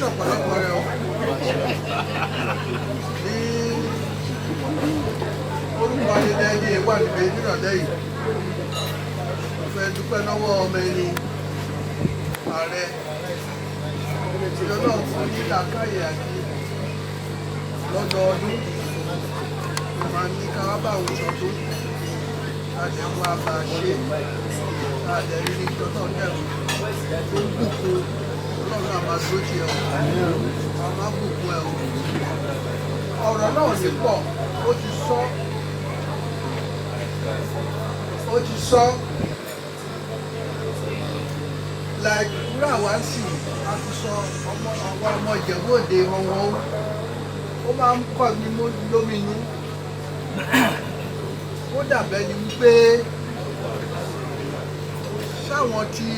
Ṣọ̀pọ̀lọpọ̀ rẹ o. Ní orúkọ ayẹyẹ yìí wà níbi nírọ̀lẹ́ yìí, mo fẹ́ dúpẹ́ lọ́wọ́ ọmọ ẹni ààrẹ tí Ọlọ́run fún ní làákàyè àti lọ́dọọdún máa ní ká wá bá òun ṣọdún, àdẹ̀wò àbá ṣe àdẹ̀rí ní tọ́tọ̀ dẹ̀rù tó ń bùkún. Ọlọ́run náà máa dúró tiẹ̀ o, a máa bùkún ẹ o. Ọ̀rọ̀ náà ní pọ̀, ó ti sọ, ó ti sọ. Like wúrà wá sí a ti sọ ọmọ àwọn ọmọ Ìjẹ̀bú Òde wọn wọn ó máa ń kọ́ mi lóminú. Ó dàbẹ́ ni wípé sáwọn tí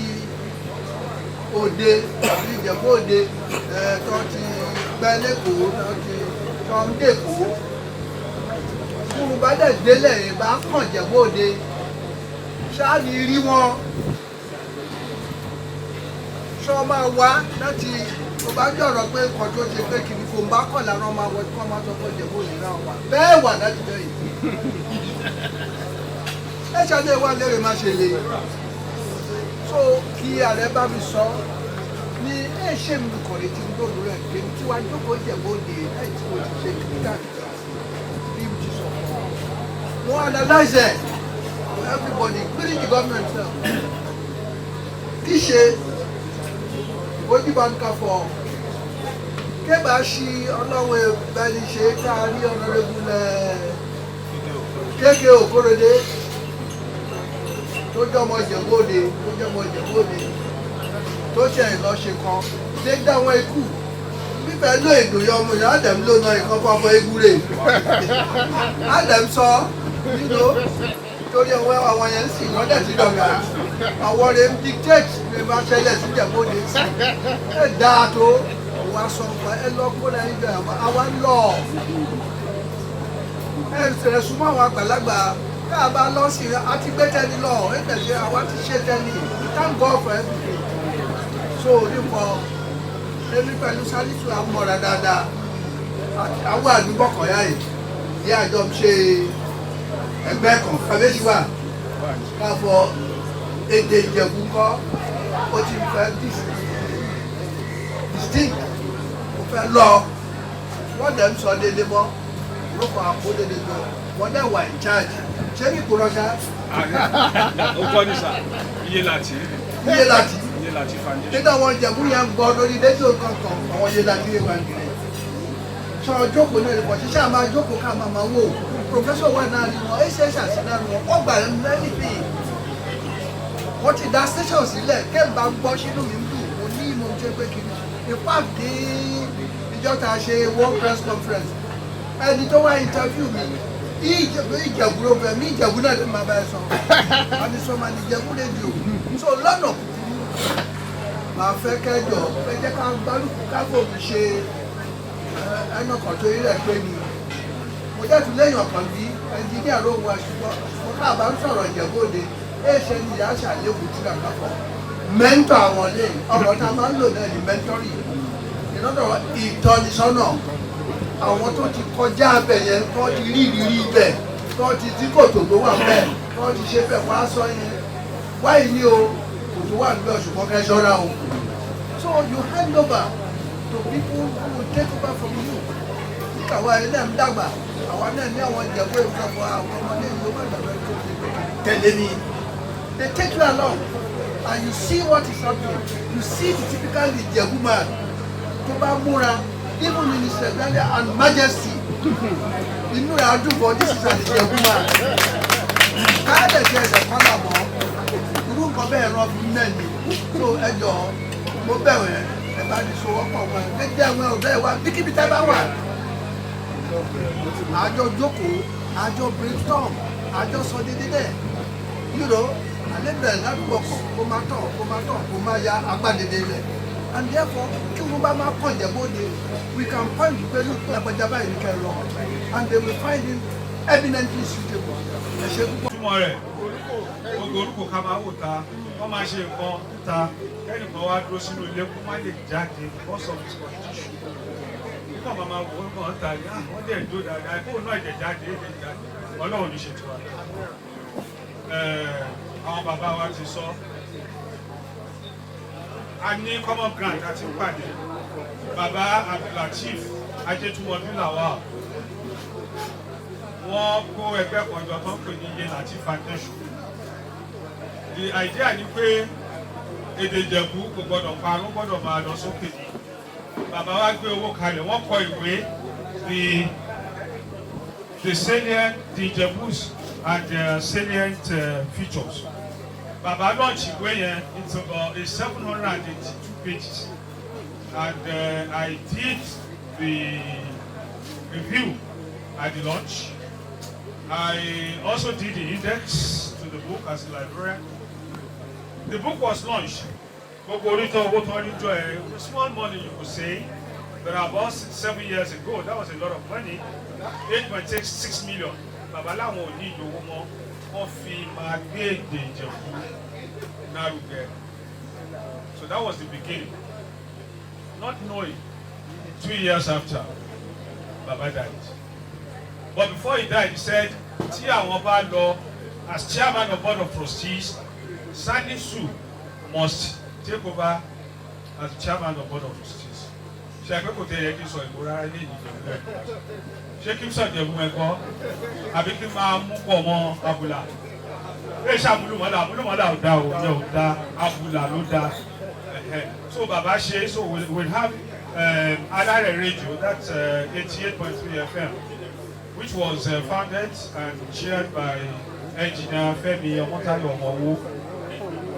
òde tàbí Ìjẹ̀bú Òde ẹ̀ tó ti pẹ́ lẹ́kọ̀ọ́, tó ti tó ń dèkòó kúrú bá dẹ̀ délẹ̀ ìbá kàn Ìjẹ̀bú Òde ṣáà ní rí wọn ṣọ́ máa wá láti tó bá jọ̀rọ̀ pé nǹkan tó ṣe pé kìnnì kò ń bá kọ̀ lára máa wọ kí wọ́n máa sọ pé Ìjẹ̀bú Òde náà wà bẹ́ẹ̀ wà láti jọ yìí. Ẹ ṣáde wà lérè má ṣe lè so kí ààrẹ bá mi sọ ní ẹ ṣe mi kọ̀rẹ́ tí ń gbòòrò rẹ̀ kí n tí wàá jókòó Ìjẹ̀bú Òde láì tí mo ti ṣe kíríkà bí mo ti sọ fún ọ. Mo analyse ẹ everybody, including the government sef, kí ṣe ojúbọnká fọ kébà ṣí ọlọ́run ẹni ṣe ká rí Honourable Kéèké Òkòròdé tó jọmọ Ìjẹ̀bú Òde, tó jọmọ Ìjẹ̀bú Òde, tó ṣe lọ ṣe kan dé dáwọn ikú fífẹ́ ló èdò yọ ọmọ ìyá àdẹ̀m ló na ìkan fọ́fọ́ egúre àdẹ̀m sọ nínú torí ọwọ́ àwọn yẹn sì lọ́dẹ̀ sí dọ̀gà àwọn rẹ̀ ń dictate ní bá ṣẹlẹ̀ sí Ìjẹ̀bú Òde sí ẹ̀ dáa tó òun aṣọ nǹkan ẹ lọ kó lẹ́yìn jọ àwa ń lọ ẹ ṣẹlẹ̀ súnmọ́ àwọn àgbàlagbà ká a bá lọ sí àti gbé tẹ́ni lọ ẹ tẹ̀sí àwa ti ṣe tẹ́ni. Thank God for everything. So nípa èmi pẹ̀lú Sálísù amọ̀ra dáadáa àwọn àdúgbò kọ̀ọ̀yà yìí ní àjọ ń ṣe ẹgbẹ́ kan kàbéjì wà káfọ èdè Ìjẹ̀bú kọ́ ó ti fẹ́ distinct, ó fẹ́ lọ. Wọ́n dẹ̀ ń sọ déédéé mọ́ orúkọ àpò déédéé jọ, wọ́n dẹ̀ wà in charge. Ṣé ní ìkúrọ̀ṣá? Ó kọ́ ní sà, iye láti iye láti Iye Láti Foundation. Nígbà àwọn Ìjẹ̀bú yẹn ń gbọ́ lórí rédíò kankan, àwọn iye láti lè wà nílẹ̀ sọ jókòó náà lè pọ̀ ṣiṣẹ́ àmà jókòó ká máa wò. Professor wà náà ni wọn ṣe ṣàṣì náà ni wọn wọ́n gbà anything. Wọ́n ti dá station sílẹ̀ kẹ́ẹ̀ bá gbọ́ sínú mi ń dùn. Mo ní ìmọ̀ jẹ́ pé kí in fact ní ìjọ tá a ṣe world press conference, ẹni tó wá interview mi, Ìjẹ̀bú, Ìjẹ̀bú ló fẹ́ mi, Ìjẹ̀bú náà ló máa bá ẹ sọ àti sọ ma ní Ìjẹ̀bú rédíò. So lọ́nà kúkúrú, màá fẹ́ kẹjọ ẹ jẹ́ ká gbárùkù ká fòmí ṣe ẹnà kan tó rẹ̀ pé ni mo jẹ́ tún lẹ́yìn ọ̀kan bí ẹnjìníà ló wọ, ṣùgbọ́n ká bá ń sọ̀rọ̀ Ìjẹ̀bú Òde ẹ ṣe ni ìyá ṣàlékún tí kàkà fọ mentor àwọn lè ọ̀rọ̀ tá a máa ń lò náà ní mentoring ìlọ́dọ̀ ìtọ́nisọ́nà àwọn tó ti kọjá abẹ yẹn, tó ti rí ìrírí ibẹ̀, tó ti tí kòtò tó wà bẹ́ẹ̀, tó ti ṣe bẹ́ẹ̀ wá sọ yẹn wáyé ní o kòtò wà níbẹ̀, ṣùgbọ́n kẹ́ ṣọ́ra o. So you hand over to people who will take over from you. Níkàwá ẹ̀ náà ń dàgbà, àwa náà ní àwọn Ìjẹ̀bú ìfọ̀fọ̀ àwọn ọmọdé ìlú má dàgbà tó ti tẹ̀lé mi. They take you along and you see what is happening. You see the typical Ìjẹ̀bú man tó bá múra, even in his regalia and majesty, inú rẹ̀ á dùn bọ̀. This is an Ìjẹ̀bú man. Káàdẹ̀ ṣe ẹ̀sẹ̀ kọ́là mọ́ irú nǹkan bẹ́ẹ̀ rán fún mẹ́ni. So ẹ jọ mo bẹ̀rẹ̀ ẹ bá ní sowọ́pọ̀ wọn ẹ jẹ́ àwọn ọ̀dọ́ ẹ wá bíkíbi tẹ́ bá wà, àjọ jókòó, àjọ brainstorm, àjọ sọ déédéé dẹ̀ alẹ́ bẹ̀rẹ̀ ládùúgbò kan kó máa tọ̀, kó máa tọ̀, kó máa ya agbádédé lẹ̀. And therefore kí wọ́n bá máa kàn Ìjẹ̀bú Òde, we can point pé lágbájá báyìí ní kẹ́ lọ and they will find him eminently suitable. Ẹ ṣe púpọ̀. Túmọ̀ rẹ̀ gbogbo orúkọ ká máa wò ta wọ́n máa ṣe nǹkan títa. Kẹ́nìkan wá dúró sínú ilé kó má lè jáde because of his condition. Nígbà máa ma wò ó kàn ń ta ni, ah, wọ́n dẹ̀ jó dáadáa, kóun náà jẹ̀ jáde, lè jáde. Ọlọ́run ní ṣe tiwa. Àwọn bàbá wa ti sọ. A ní common ground àti pàdé. Bàbá Abdulateef Ajétúmọ̀bí Lawal, wọ́n kó ẹgbẹ́ kan jọ tó ń pè ní Iye Lateef Foundation. The idea ni pé èdè Ìjẹ̀bú kò gbọ́dọ̀ parun, gbọ́dọ̀ máa lọ sókè. Bàbá wa gbé owó kalẹ̀, wọ́n kọ ìwé, the salient, the Ìjẹ̀bús and the salient features. Bàbá launch ìwé yẹn. It's about a 782 pages and I did the review at the launch. I also did the index to the book as a librarian. The book was launched. Gbogbo orí tó owó tó ní jọ ẹ, small money you could say, but about 6, 7 years ago, that was a lot of money, 8.66 million. Bàbá làwọn ò ní ìdòwò mọ́, wọ́n fi máa gbé èdè Ìjẹ̀bú lárugẹ. So that was the beginning. Not knowing, 2 years after, Baba died. But before he died, he said, tí àwọn bá lọ, as chairman of board of trustees, Salisu must take over as chairman of board of trustees. Ṣe àpé kò tẹ yẹ kí n sọ ìbò rárá ní Ìjẹ̀bú ẹ̀? Ṣé kí n sọ Ìjẹ̀bú ẹ̀kọ́ àbí kí n máa mú pọ̀ mọ́ abùlà? Ẹ ṣe àmúlùmọ́lá, àmúlùmọ́lá ò dá o, yẹ ò dá, abùlà ló dá. So bàbá ṣe, so we have Alare Radio, that's 88.3 FM, which was founded and chaired by Engineer Fẹ́mi Ọmọ́táyọ̀ Ọmọwó.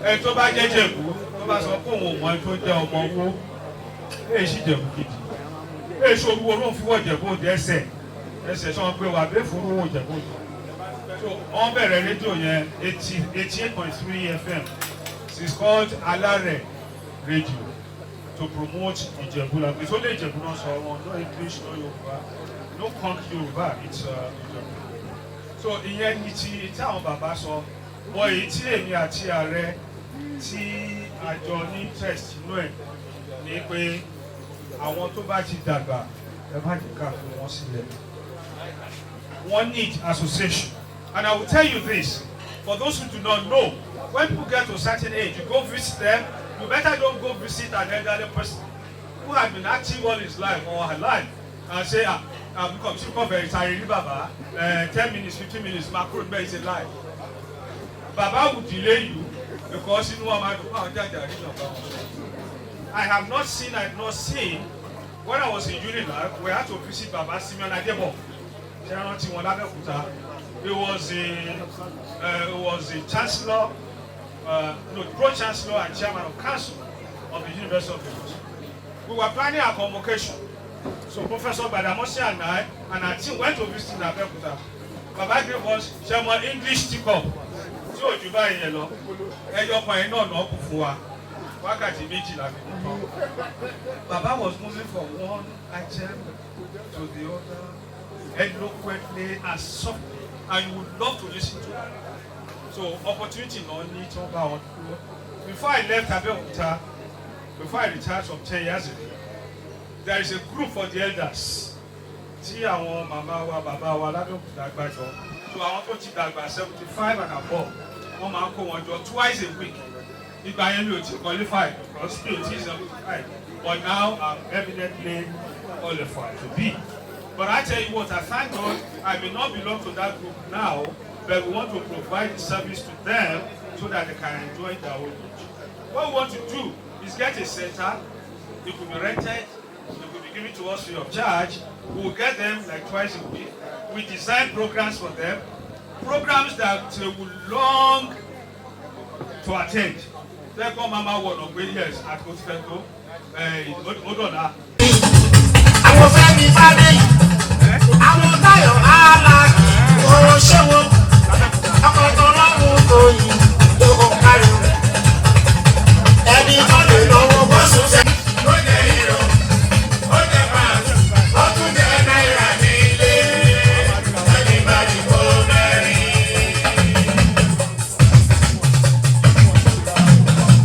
Ẹni tó bá jẹ́ Jẹ̀bú tó bá sọ pé òun ò mọ ẹni tó jẹ́ Ọmọwó, èyí sì Jẹ̀bú gidi. Èyí ṣe olúwo ló ń fi wọ́ Jẹ̀bú òde ẹsẹ̀ ẹsẹ̀ tí wọ́n gbé wa bẹ́ẹ̀ fún owó Jẹ̀bú òde. So wọ́n bẹ̀rẹ̀ rédíò yẹn, 88.3 FM. It's called Alare Radio, to promote Ìjẹ̀bú language. It's only Ìjẹ̀bú náà sọ wọn, no English, no Yorùbá, no country Yorùbá, it's Ìjẹ̀bú. So ìyẹn ní ti tí àwọn bàbá sọ. Wọ́n èyí tí èmi àti ààrẹ tí àjọ ní interest inú ẹ̀ ní pé àwọn tó bá ti dàgbà, ẹ má jẹ́ ká fi wọ́n sílẹ̀. Wọ́n need association. And I will tell you this, for those who do not know, when people get to a certain age, you go visit them, you better don't go visit an elderly person who has been active all his life or her life and say, "Ah, ah, because you come very tired, baba, 10 minutes, 15 minutes, máa kúrò níbẹ̀." Is a lie. Baba will delay you because inú wọn máa dùn fún àwọn jàjà rí náà bá wọn sọ. I have not seen, when I was in Unilag, we had to visit Baba Simeon Adebo. Ṣé ẹ rántí wọn lábẹ́òkúta? He was a chancellor, no, pro-chancellor and chairman of council of the University of Lagos. We were planning our convocation. So Professor Gbadamosi and I and our team went to visit in Abeokuta. Baba gave us ṣẹmọ English teacup tí ò ju báyìí yẹn lọ. Ẹyọ kan yẹn náà náà kù fún wa. Wákàtí 2 la fi mú tán. Baba was moving from one item to the other eloquently and softly, and you would love to listen to her. So opportunity náà ní tí wọ́n bá wọn dúró. Before I left Abeokuta, before I retired some 10 years ago, there is a group for the elders tí àwọn màmá wa, bàbá wa lábẹ́òkúta gbàjọ. So àwọn tó ti dàgbà 75 and above, wọ́n máa ń kó wọn jọ twice a week. Ìgbà yẹn mi ò tí qualify because mi ò tí 75, but now I'm evidently qualified to be. But I tell you what, I thank God I may not belong to that group now, but we want to provide the service to them so that they can enjoy their old age. What we want to do is get a center. It could be rented, it could be given to us free of charge. We will get them like twice a week. We design programs for them, programs that they will long to attend. Tẹ́kọ̀ máa ma wọ̀nà pé yes, àtúntò ti fẹ́ tó, ó dọ̀la. Àwọn Fẹ́mi Fádéyì, àwọn Táyọ̀ Aláàkì, ó ṣé wọn ọkọ̀ tó lọ́rùn tó yìí ló kárí ẹni.